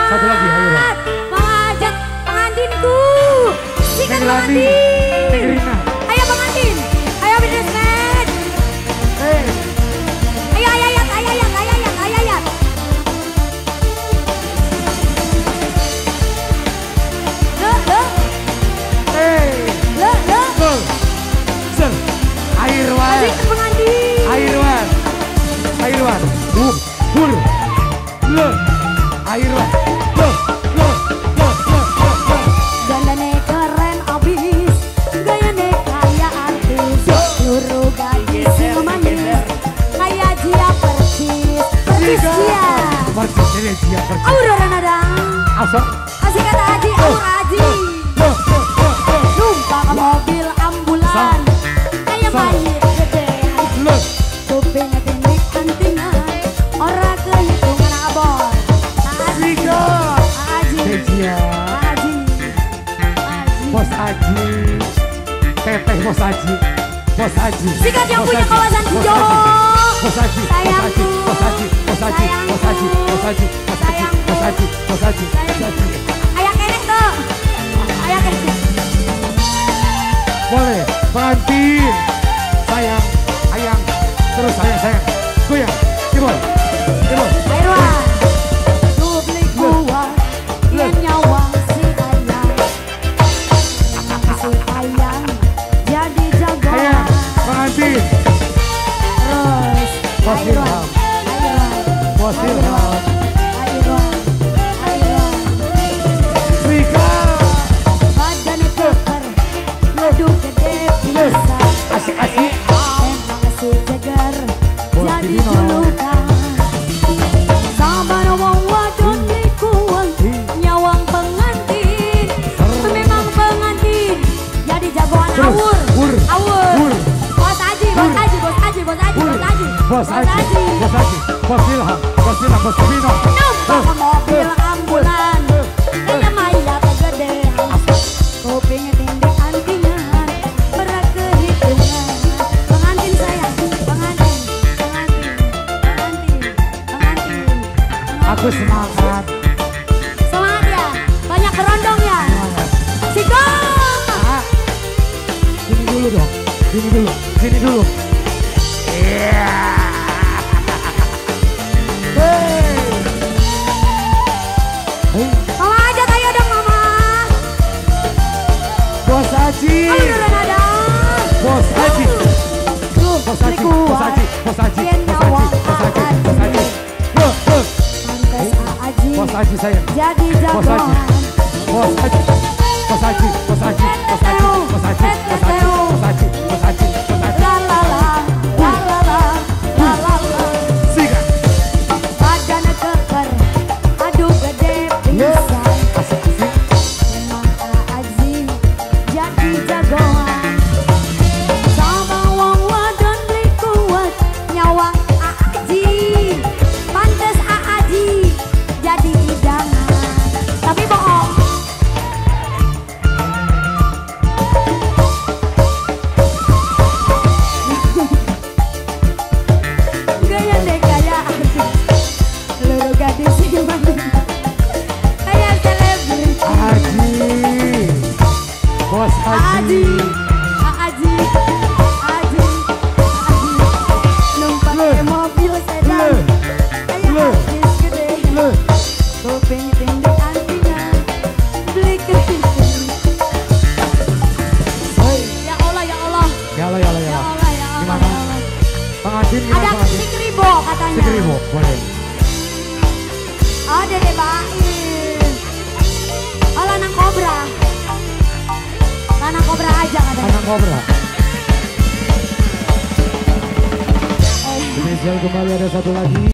Satu lagi, ayo. Mama Ajat, pengantinku. Sikat pengantin. Ayo pengantin. Ayo businessman. Ayo, ayo, ayo, ayo, ayo, ayo, ayo, ayo. Lo, lo. Lo, lo. Airwan. Pengantin. Airwan. Airwan. Hur. Lo. Airwan. Lo, lo, lo, lo, lo. Dandane keren abis, gayane kayak artis, luru gadis sing manis, kayak Jia percis, percis Jia. Percis Jia percis. Aurora nada. Asok. Kasih kata Aji, Aura Aji. Numpang mobil ambulan, kayak mayit gede. Kupingnya tindik antingan, ora kehitungan abon. Aji, Aji, Aji, Bos Aji, Teteh Bos Aji, Bos Aji. Sikat yang punya kawasan hijau. Bos Aji, sayangku, Bos Aji, Bos Aji, Bos Aji, Bos Aji, Bos Aji, Bos Aji, Bos Aji, Bos Aji. Ayah kenek tuh, ayah kenek. Boleh, pengantin, sayang, ayang, terus sayang, sayang, goyang, keyboard, keyboard. Airwan, dubli kuat, yang nyawa si ayang, si ayang, jadi jagoan. Ayang, pengantin. Terus, Bos Ilham, Bos Ilham, Airwan, Airwan. Sika. Badan keker, aduh gede pisan. Asik-asik. Emang si jeger, jadi julukan. Sabar wong wadon likuan, nyawang pengantin. Memang pengantin, jadi jagoan awur, awur. Bos Aji, Bos Aji, Bos Aji, Bos Aji, Bos Aji, Bos Aji, Bos Aji, Bos Ilham, Bos Ilham, Bos Bino. Numpang mobil ambulan, kayak mayat gede. Kupingnya tindik antingan, berat kehitungan. Pengantin sayang, pengantin, pengantin, pengantin, pengantin. Aku semangat. Semangat ya, banyak berondong ya. Siko. Sini dulu dong, sini dulu, sini dulu. Iya. Hey. Hey. Mama aja ayo dong mama. Bos Aji. Bos Aji. Bos Aji, Bos Aji, Bos Aji, Bos Aji, Bos Aji, Bos Aji. Yo, yo. Bos Aji sayang. Jadi Bos Aji. jagoan. Bos Aji. Bos Aji, Bos Aji, Bos Aji, Bos Aji, Bos Aji, Bos Aji, Bos Aji, Bos Aji. La la la, la la la, la la la. Sikat. Badan keker, aduh gede pisan. Asik asik. Memang Aji jadi jagoan. Sama wong wadon beli kuat, nyawang Aji. Pantes Aji jadi idaman. Tapi bohong. Gaya deh kayak artis, loro gadis gimana? Kayak selebriti. Aji. Bos Aji. Aji, Aji, Aji. Numpak mobil sedan, kayak artis gede. Kuping tindik antingan, beli kehitung. Ya Allah, ya Allah. Ya Allah, ya Allah, ya Ya Allah. Allah, ya Allah. Gimana? Ya Allah. Pengantin gimana Ada pengantin? si Kribo katanya. Si Kribo, boleh. Oh, Dede Baim. Oh, Lanang Kobra. Lanang Kobra aja katanya. Lanang Kobra. Spesial kembali ada satu lagi.